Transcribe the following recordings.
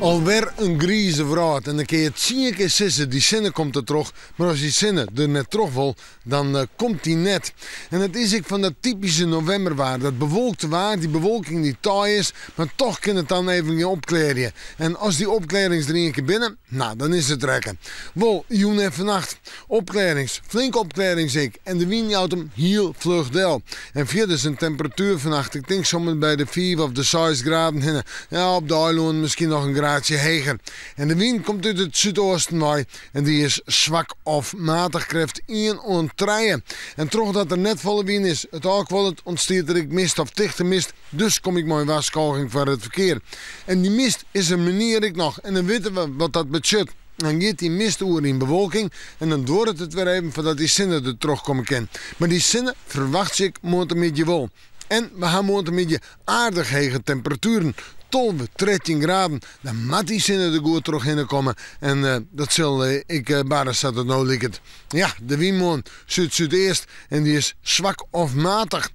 Alwer in grize wrâld en dan kinne je tsien kear sizze dy sinne komt der troch, mar as dy sinne der net troch wol, dan eh, komt dy net. En it is ek fan dat typyske novimberwaar, dat bewolkte waar, dy bewolking dy't taai is, mar toch kin it dan even gjin opklearje. En as dy opklearrings der ien kear binne, no, dan is it rekke. Wol, jûn en fannacht. Opklearrings, flinke opklearrings ek. En de wyn jout him hiel fluch del. En fierders in temperatuer fannacht, ik tink sommer by de fiif of de seis graden hinne. Ja, op de eilannen miskien noch in graadsje heger. En de wyn komt út it súdeasten wei en dy is swak of matich krêft ien oant trije. En trochdat der net folle wyn is, it ôfkuollet, ûntstiet der ek mist of tichte mist. Dus kom ik mei in warskôging foar it ferkear. En dy mist is der moarnier ek noch en dan witte we wat dat betsjut. Dan giet dy mist oer yn bewolking en dan duorret it wer even foardat dy sinne der troch komme kin. Mar dy sinne ferwachtsje ik moarntemiddei wol. En we ha moarntemiddei aardich hege temperatueren, 12, 13 graden. Dan moat dy sinne der goed trochhinne komme en eh, dat sil eh, ek eh, barre sa't it no liket. Ja, de wyn moarn súd-súdeast en dy is swak of matich.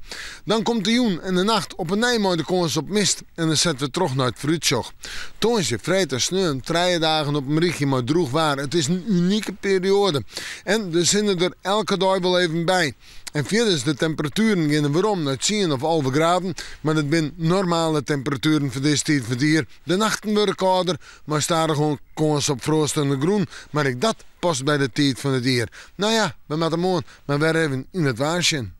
Dan komt de jûn en de nacht op 'e nij mei de kâns op mist en dan sette we troch nei it foarútsjoch. Tongersdei, freed en sneon trije dagen op in rychje mei drûch waar. It is in unike perioade en de sinne der elke dei wol even by. En fierders de temperatueren geane werom nei tsien of 11 graden, mar dat binne normale temperatueren foar dizze tiid fan it jier. De nachten wurde kâlder, mei stadichoan kâns op froast oan de grûn, mar ek dat past by de tiid fan it jier. No ja, we moatte moarn mar wer even yn it waar sjen.